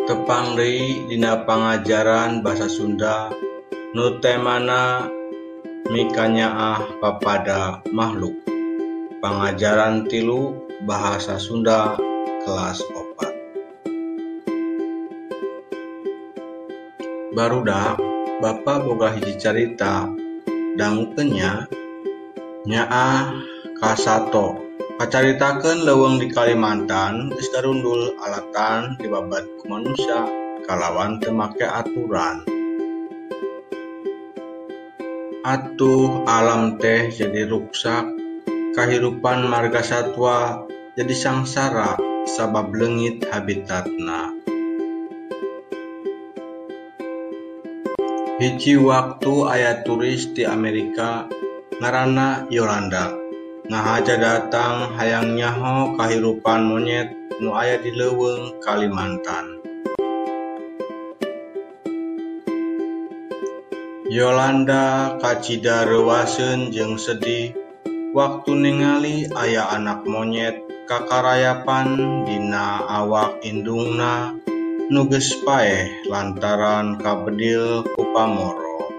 Tepang deui dina pangajaran Basa Sunda nu temana mikanyaah papada mahluk. Pangajaran 3 Bahasa Sunda kelas 4. Barudak, Bapa boga hiji carita, dangukeun nya. Nyaah ka sato kacaritakeun leuweung di Kalimantan geus garundul alatan dibabad ku manusia kalawan teu make aturan. Atuh alam teh jadi ruksak, kahirupan margasatwa jadi sangsara sabab leungit habitatna. Hiji waktu aya turis ti Amerika ngaranna Yolanda. Ngahaja datang hayang nyaho kahirupan monyet nu aya di leuweung Kalimantan. Yolanda kacida reuwaseun jeung sedih waktu ningali aya anak monyet kakarayapan dina awak indungna nu geus paeh lantaran kabedil ku pamoro.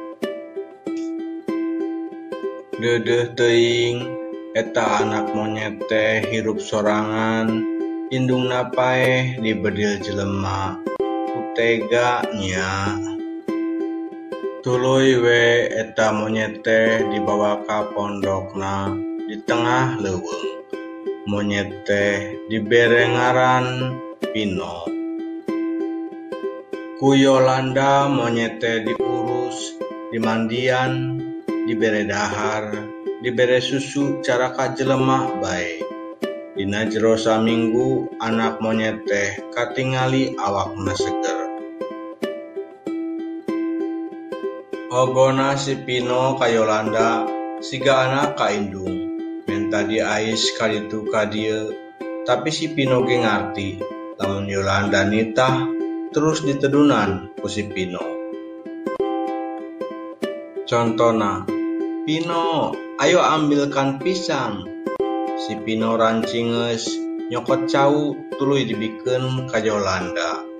Deudeuh teuing eta anak monyet teh hirup sorangan, indungna paeh dibedil jelema. Ku tega nya. Tuluy we eta monyet teh dibawa ka pondokna di tengah leuweung. Monyet teh dibere ngaran Pino. Ku Yolanda monyet teh diurus, dimandian, dibere dahar, dibere susu cara ka jelema bae. Dina jero saminggu anak monyet teh katingali awakna seger. Ogona si Pino ka Yolanda siga anak ka indung, menta diais ka ditu ka dieu, tapi si Pino ge ngarti lamun Yolanda nitah terus ditedunan ku si Pino. Contona, Pino, ayo ambilkan pisang. Si Pino rancingeus nyokot cau tuluy dibikeun ka Yolanda.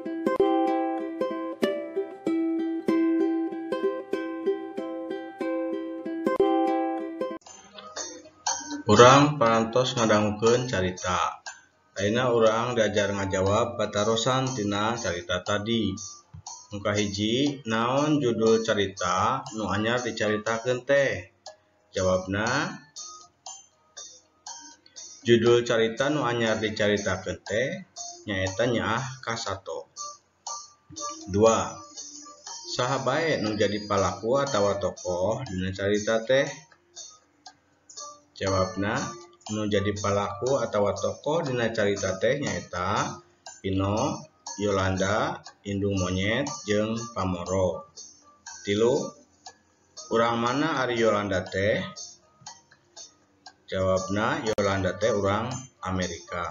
Urang parantos ngadangukeun carita. Ayeuna urang diajar ngajawab patarosan tina carita tadi. Nu kahiji, naon judul carita nu anyar dicaritakeun teh? Jawabna, judul carita nu anyar dicaritakeun teh nyaeta Nyaah ka Sato. 2. Saha bae nu jadi palaku atawa tokoh dina carita teh? Jawabna, nu jadi palaku atawa tokoh dina carita teh nyaeta Pino, Yolanda, indung monyet, jeung pamoro. 3. Urang mana ari Yolanda teh? Jawabna, Yolanda teh urang Amerika.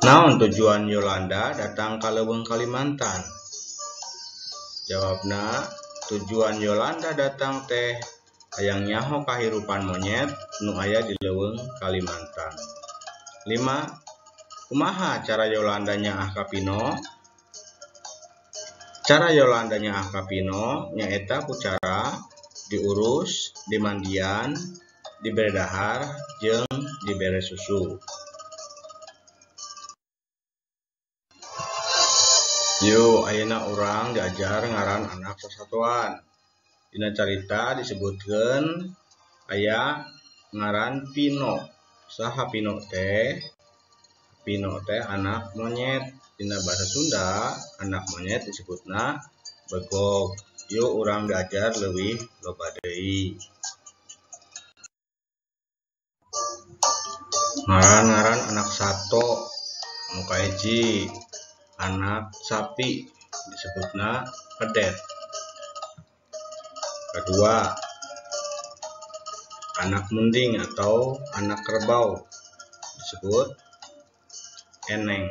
Naon tujuan Yolanda datang ka leuweung Kalimantan? Jawabna, tujuan Yolanda datang teh hayang nyaho kahirupan monyet nu aya di leuweung Kalimantan. 5. Kumaha cara Yolanda nyaah ka Pino? Cara Yolanda nyaah ka Pino nyaeta ku cara diurus, dimandian, dibere dahar, jeung dibere susu. Yo, ayeuna urang diajar ngaran anak sasatoan. Dina carita disebutkeun aya ngaran Pino. Saha Pino teh? Pino teh anak monyet. Dina bahasa Sunda, anak monyet disebutna begog. Yuk urang diajar leuwih loba deui. Ngaran-ngaran anak sato nu kahiji anak sapi disebutna pedet. Kedua, anak munding atau anak kerbau disebut eneng.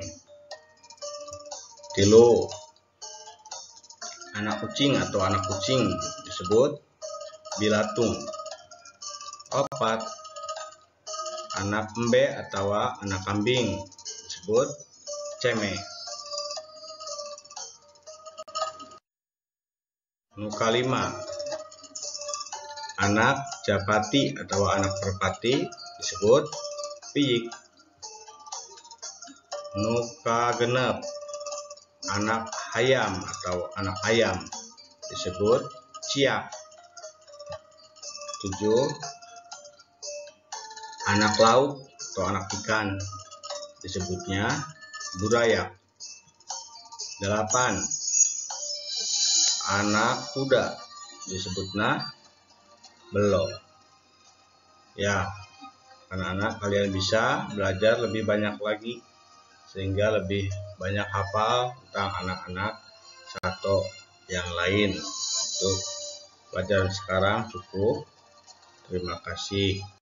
3, anak kucing atau anak kucing disebut bilatung. 4, Anak embe atau anak kambing disebut ceme. Nu kalima, anak japati atau anak merpati disebut piyik. Nu kagenep, anak hayam atau anak ayam disebut ciak. 7, anak laut atau anak ikan disebutnya burayak. 8, anak kuda disebutnya belo. Ya, anak-anak, kalian bisa belajar lebih banyak lagi sehingga lebih banyak hafal tentang anak-anak sato yang lain. Untuk pelajaran sekarang cukup. Terima kasih.